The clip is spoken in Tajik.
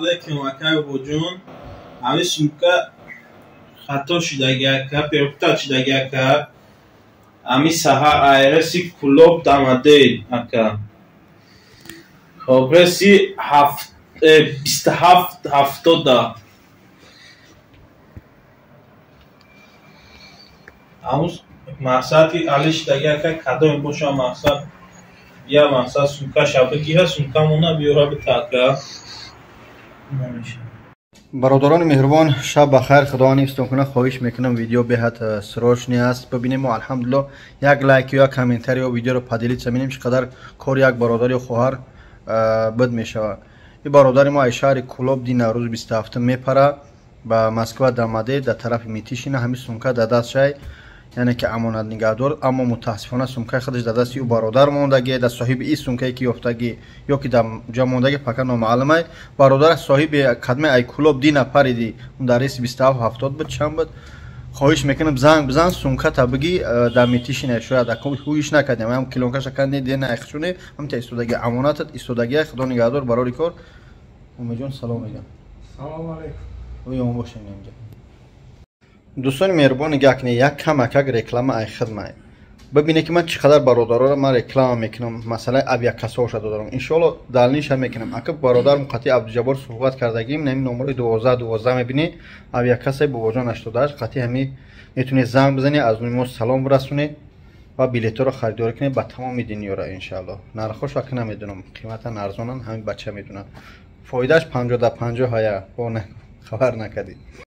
Алейкум, акай Бобоҷон. Ҳамин сумка хато шудаги, ака, перепутать шудаги, ака. Ҳамин саҳар рейси Кӯлоб Домодедово, ака. Хоб, рейси 27:70-да. Ҳамун мақсади али шудаги, ака, кадоме боша, мақсад я мақсад сумкаша бигира, сумкамона биёра бита, ака. Бародарони меҳрубон, шаб ба хайр, худованд ҳифзтон кунад. Хоҳиш мекунам, видео беҳад срочный аст. Бибинем мо, алҳамдулилло, як лайк ё як комментарий ё видеоро поделиться бинем, чӣ қадар кори як бародар ё хоҳар бад мешавад. Ин бародари мо аз шаҳри Кӯлоб ди Наврӯзи 27 мепара ба Москва Домодедово, дар тарафи Митишина. Ҳамин сумка дар дастшай, яъне ки амонат нигаҳдор, аммо мутаассифона сумкаи худаш дар дасти ӯ бародар мондагӣ, дар соҳиби ин сумкае ки ёфтагӣ ё ки дар ҷо мондагӣ, пока номаълумай. Бародар соҳиби кадме ай Кӯлоб ди напариди, он дар рейси 27:70 буд, чанд буд. Хоҳиш мекунам, занг бизан, сумката бигӣ, дар Митишина шояд ҳуиш накардем, ҳам килонкаша канде дена айхчуне, ҳамта истодаги амонатат истодагия. Худо нигаҳдор, барори кор. Умедҷон, салом мегам. Салом алейкум. Ӯ бошем инҷа. Дӯстони меҳрубон, нигоҳ кунед, як камакак реклама ай хидмай. Бибинед, ки ман чӣ қадар бародароро ман реклама мекунам, масъалаи авиакассаоша додарам, иншоалло дальнейший мекунам. Ака, бародарам қатъи Абдуҷаббор суҳбат кардагим, нами номерои 12 12 мебинӣ, авиакассаи Бобоҷон 88, қатъи ҳами метавонед занг бизанед, аз номи мо салом бирасонед ва билетҳоро харидорӣ кунед ба тамоми дунёра, иншоалло. Нархош ака намедонам, қиматан арзонанд, ҳамин бача медонад. Фоидааш 50 да 50 ҳая, бо хабар накардед.